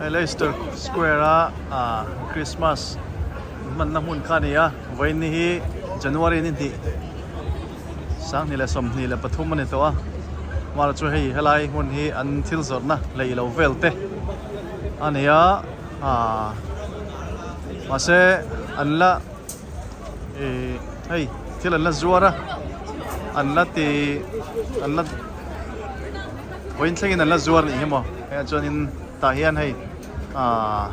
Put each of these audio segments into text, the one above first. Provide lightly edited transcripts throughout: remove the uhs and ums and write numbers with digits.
Hei Leicester Square a ah Christmas hmanna hmun kha a ni a vawiin ni hi January ni hnih 2023 a ni tawh a mahla chu hei helai hmun hi an thil zawrhna hlei lo vel te a ni a ah mahse an la Ihh hei thil an la zuar a an la ti an la vawiin thlengin an la zuar anih hi maw hei ah chuanin tah hian hei ahh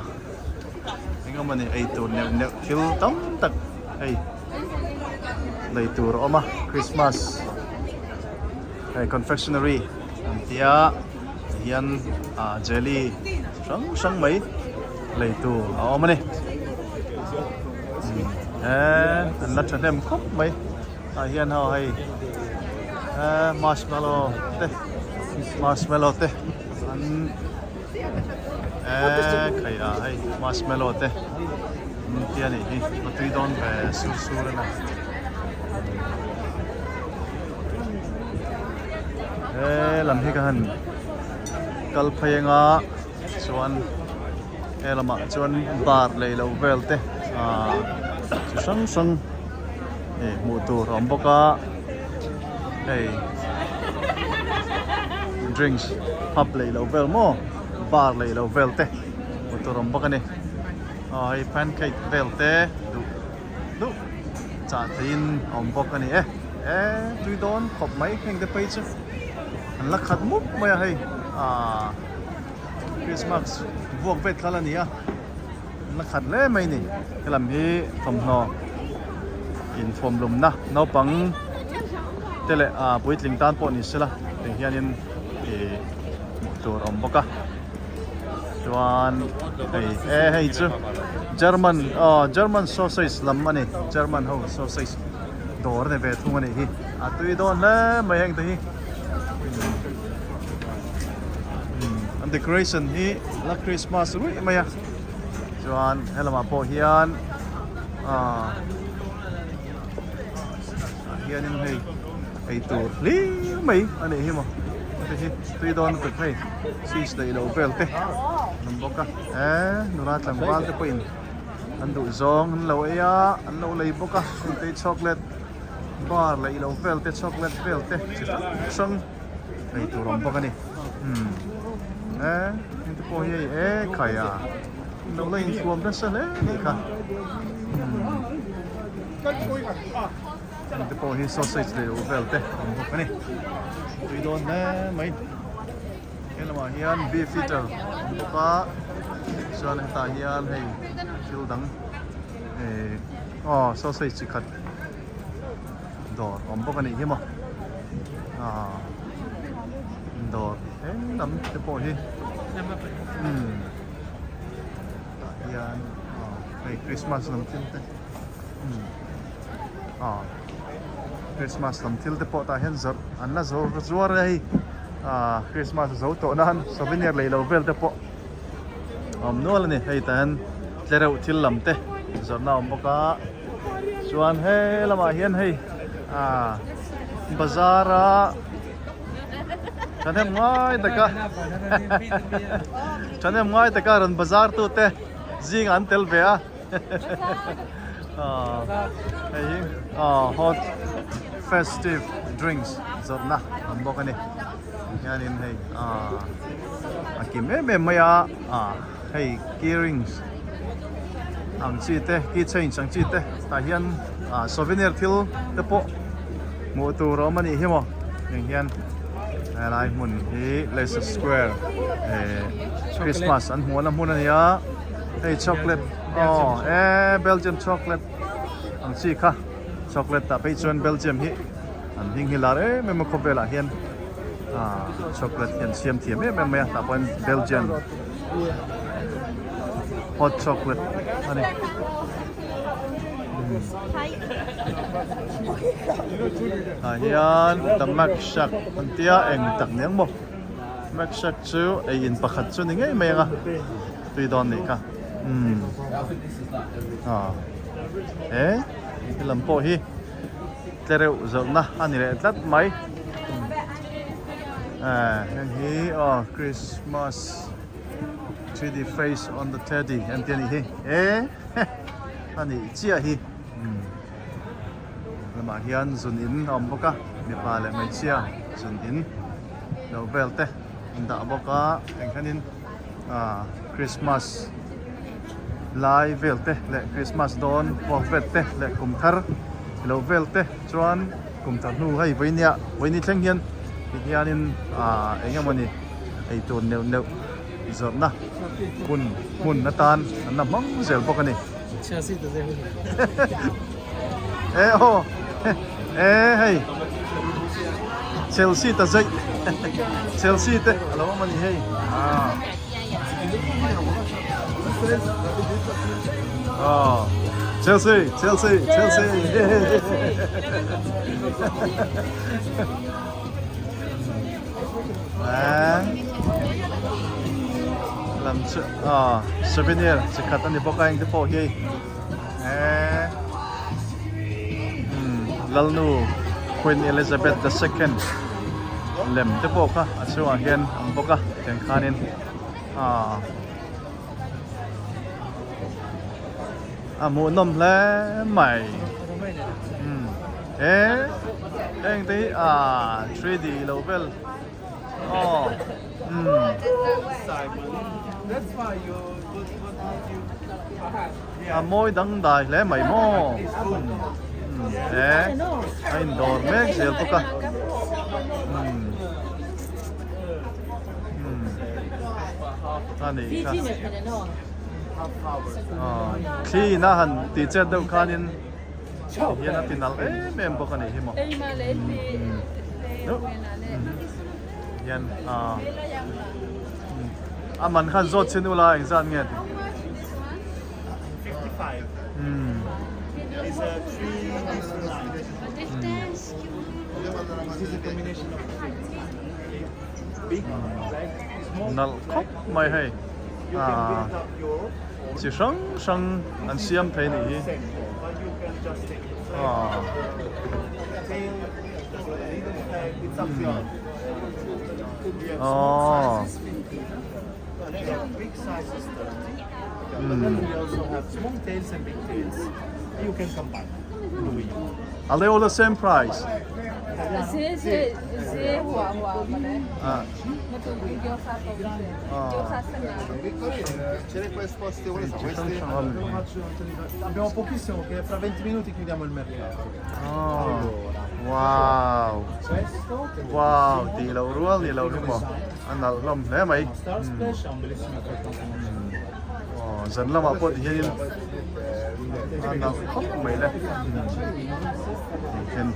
eng emawni eitur neuh neuh thil tam tak hei lei tur a awm a Christmas hei confectionery an tia tihian ah jelly hrang hrang mai lei tur a awm a ni. Eee an la thahnem khawp mai tah hian ho hei eee marshmallow te marshmallow te an eee khai ah hei marshmallow te an tia nih hi a tui dawn ve sur sur a ni he lam hi ka han kal phei anga chuan. He lamah chuan bar lei lo vel te ahh chi hrang hrang ih hmuh tur a awm bawk a hei drinks pub lei lo vel maw bar lei lo vel te hmuh tur a awm bawk a ni aw hei pancake vel te duh duh chah theihin a awm bawk a ni e eh tui dawn khawp mai heng te phei chu an la khat mup mai a hei ahh. Christmas vuak vet kha la ni a an la khat hle mai ni helam hi thawmhnaw inthuam lumna naupang te leh ah puitling tan pawh ni sela tiang hianin ih hmuh tur a awm bawk a chuan hei e hei chu German aw German sausage lam a ni German ho sausage dawr a ni ve thung a nih hi a tui dawn hle mai heng te hi. An decoration hi la Christmas ruih mai a chuan helamah pawh hian ah ah hianin hei eitur hlir mai a nih hi maw heti hi tui dawn lutuk hei cheese neih loh vel te an awm bawk a eh nula tlangval te pawhin an duh zawng an lo ei a an lo lei bawk a heng te hi chocolate bar leh ilo vel te chocolate vel te chi hrang hrang ei tur awm bawk a ni umm e heng te pawh hi hei e khai a lo la inthuam nasa hle a nih kha umm heng te pawh hi sausage leh ilo vel te awm bawk a ni tui dawn hle mai he lamah hian beef eater awm bawk a chuan hetah hian hei thil dang ehh aw sausage chi khat. Dawr awm bawk a nih hi maw aaa dawr eng lam te pawh hi umm tah hian aw hei Christmas lam thil te umm aw Christmas lam thil te pawh tah hian zawrh an la zawr zuar a hei aaa Christmas a zo tawh nan souvenir lei lo vel te pawh a awm nual a ni hei tah hian tlereuh thil lam te zawrhna a awm bawk a. Chuan he lamah hian hei ah bazar a thahnem ngai taka thahnem ngai taka rawn bazar tute zingah an tel ve a ah hei hi ah hot festive drinks zawrhna awm bawk a ni hianin hei ah a kim em em mai a ah. Hei key rings ang chi te key chains ang chi te tah hian ah souvenir thil te pawh hmuh tur a awm a nih hi maw heng hian helai hmun hi Leicester Square eh Christmas an hmuhna hmun a ni a hei chocolate aw eh Belgium chocolate ang chi kha chocolate tah phei chuan Belgium hi an hming hi lar em em a khawvelah hian ah chocolate hi an siam thiam em em mai a tah pawhin Belgium. Hot chocolate a ni. Tah hian the Mac Shack an tia eng tak nia maw Mac Shack chu ei in pakhat chu ni ngei mai ang a tui dawn nih kha umm ah eh. Helam pawh hi tlereuh zawrhna a ni leh tlat mai. Heng hi aw Christmas 3D face on the teddy an ti a nih hi. E a nih chiah hi. Lamah hian zun in a awm bawk a, mipa leh hmeichhia zun in lo vel te an dah bawk a, eng hianin ah Christmas lai vel te leh Christmas dawn puak vet te leh kum thar lo vel te chuan kum thar hnu hei vawinia vawini thleng hian ti hianin ah eng emawni eitur neuh neuh zawrhna hun hmun atan an la hmang zel bawk a ni. E aw e hei Chelsea ta zaih Chelsea te a lo awm a ni hei ah Chelsea Chelsea Chelsea Lam chu ah souvenir chi khat a ni bawk a engte pawh hi eee umm Lalnu Queen Elizabeth the second lem te pawh kha a chhungah hian a awm bawk a tiang khanin ah a hmuhnawm hle mai umm he heng te hi ah 3D lo vel aw umm a mawi dangdai hle mai maw umm he a indawr mek zel bawk a umm umm a nih kha aw thli in a han tih chet deuh khanin. Hian a ti nalh em em bawk a nih hi maw. Hian a a man khan zawt chin ula engzat nge ti. 55. Is a 3 Nalh khawp mai hei. Ah. Chi hrang hrang an siam thei nih hi. Aw. Aw. Are they all the same price? Ah. Abbiamo pochissimo che fra 20 minuti chiudiamo il mercato. Oh. Wow. Wow, ti lo rual ni lo hi maw. A nalh hlawm hle mai. Star Splash ha un bellissimo effetto anche Oh, zan lamah pawh ti hianin a nalh khawp mai le. Tin.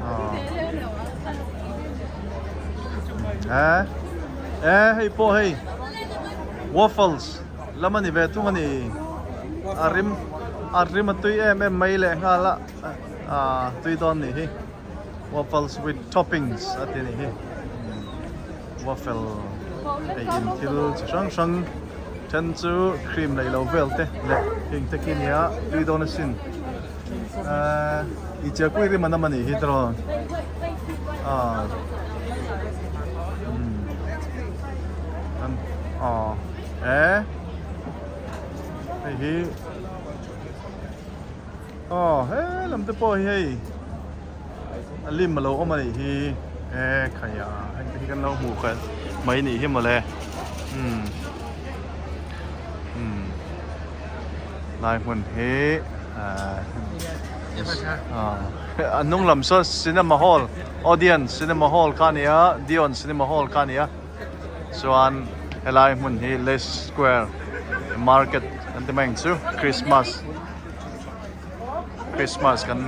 Oh. Eh. Eh, hei pawh hei. Waffles lam a ni ve thung a ni. A rim a rim a tui em em mai leh nghal a ah tui dawn nih hi. Waffles with toppings a ti nih hi. Waffle hei in thil chi hrang hrang then chu cream leh lo vel te leh heng te khi a nia tui dawn asin. Ahh i chiah kui rim a nam a nih hi tiraw ah umm aw eh hei hi aw he lam te pawh hi hei a lim a lo awm a nih hi e khaia heng te hi kan lo hmuh kha mai nih hi mawle umm umm. Lai hmun hi a hnung lam saw cinema hall Odeon cinema hall kha a ni a Dion cinema hall kha a ni a chuan helai hmun hi Leicester Square market an ti mai ang chu Christmas Christmas kan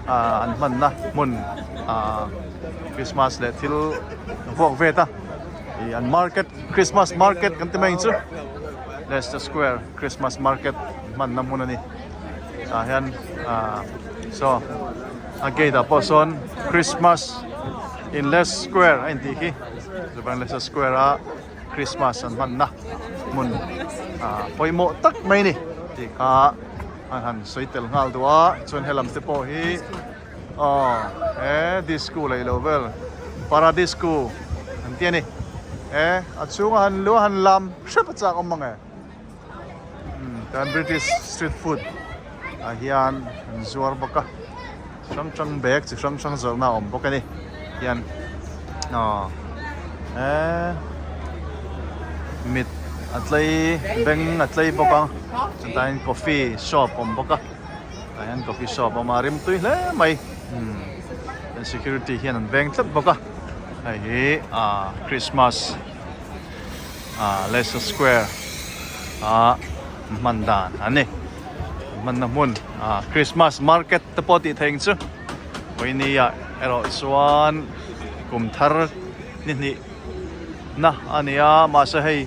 ah an hmanna hmun ah Christmas leh thil vuak vet a ih an market Christmas market kan ti mai ang chu. Leicester Square Christmas Market hmanna hmun a ni tah hian ah saw a gate ah pawh sawn Christmas in Leicester Square a intih khi chuan Leicester Square a Christmas an hmanna hmun ah pawimawh tak mai a ni tih kha. an han sawi tel nghal duh a chuan helam te pawh hi aw he disco leh lo vel paradisco an ti a ni he a chhunga han lu a han lam hrep a chak awm ang e umm chuan british street food ah hian an zuar bawk a chi hrang hrang bag chi hrang hrang zawrhna a awm bawk a ni hian aw he mit a tlei beng a tlei bawk a chutain coffee shop a awm bawk a tah hian coffee shop a awm a rim tui hle mai umm security hian an veng tlat bawk a hei hi ah christmas ah Leicester Square ah hman dan a ni hmanna hmun ah Christmas market te pawh tih theih ang chu vawinia erawh chuan kum thar ni hnih na a ni a mahse hei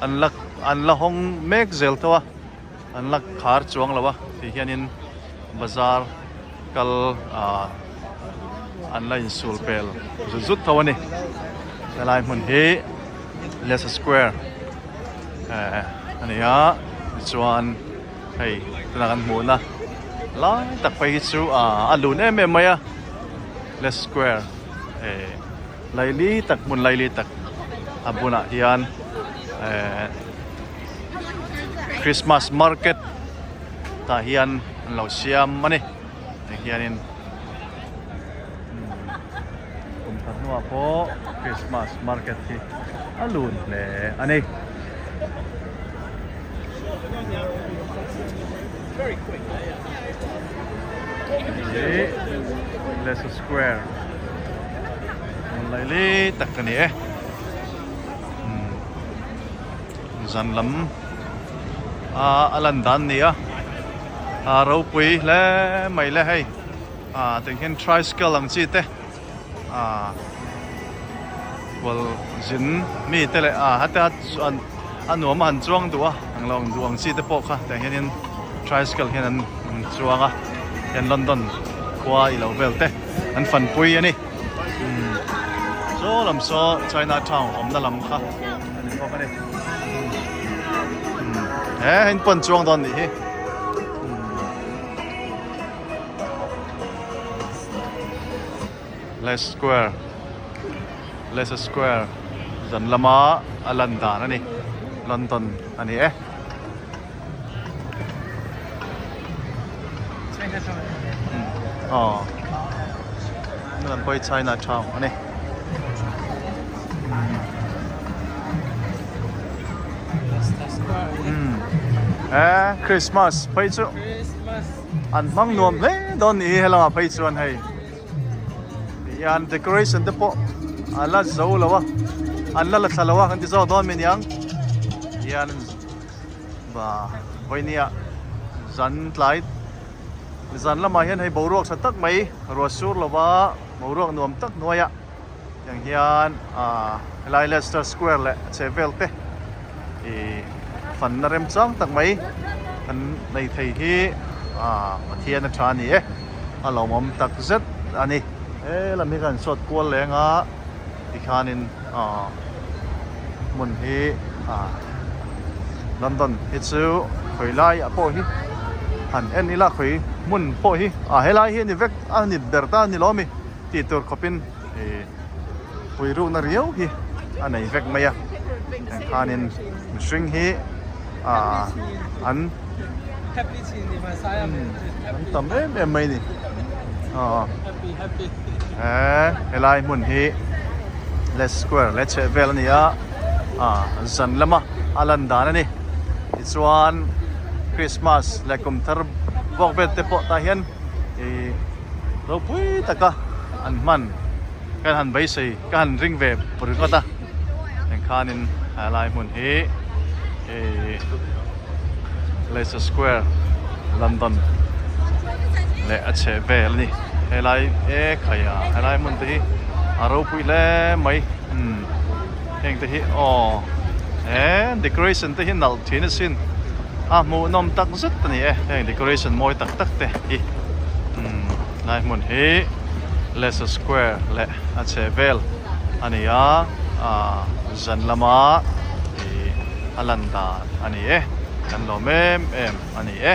an la an la hawng mek zel tho a an la khar chuang lo a ti hianin bazar kal ah an la insul pel zut zut tho a ni helai hmun hi Leicester Square eh a ni a tichuan hei tunah kan hmuhna lai tak phei hi chu ah a lun em em mai a Leicester Square eh laili tak hmun laili tak a bulah hian eh Christmas market tah hian an lo siam a ni tah hianin kum khat hnuah pawh Christmas market hi a lun hle a ni. Hei Leicester Square hmun laili tak a ni e zan lam a lan dan a ni a a ropui hle mai le hei ah tiang hian tricycle ang chi te ah kual zin mi te leh ah heta chuan a nuam a han chuang duh a ang lo ang duh ang chi te pawh kha tiang hianin tricycle hian an chuang a hian London khua ilo vel te an fanpui a ni umm saw lam saw China town awmna lam kha a ni bawk a ni umm he heng pawn chuang dawn nih hi. Leicester Square Leicester Square zan lama a lan dan a ni London a ni e. Aw lam pawh hi China town a ni. He Christmas phei chu an hmang nuam hle dawn ni hi helamah phei chuan hei hian decoration te pawh a la zo lo a an la la thla lo a kan ti zawk dawn mi niang hian va vawinia zan tlai zan lamah hian hei boruak tha tak mai ruah sur lova boruak nuam tak hnuaiah Tiang hian ah helai Leicester Square leh a chhe vel te ih fanna remchang tak mai kan nei thei hi ah Pathian a tha a ni e a lawmawm tak zet a ni. He lam hi kan sawt kual leng a tikhanin ah hmun hi ah London hi chu khawi lai ah pawh hi han en ila khawi hmun pawh hi ah helai hi a ni vek a ni ber ta a ni lo a mi. Tih tur khawpin ih pui rukna riau hi a nei vek mai a eng khanin mihring hi ah an an tam em em mai a ni aw he helai hmun hi Leicester Square leh chheh vel a ni a ah zan lama a lan dan a ni tichuan Christmas leh kum thar vuak vel te pawh tah hian ih. Ropui taka an hman ka han beisei ka han ring ve ringawt a engkhanin helai hmun hi ih Leicester Square London leh a chheh vel a ni helai e khai a helai hmun te hi a ropui hle mai umm heng te hi aw he decoration te hi nalh thin asin a hmuhnawm tak zet a ni e heng decoration mawi tak tak te hi umm lai hmun hi Leicester Square leh a chheh vel a ni a ah zan lama ih a lan dan a ni e kan lawm em em a ni e.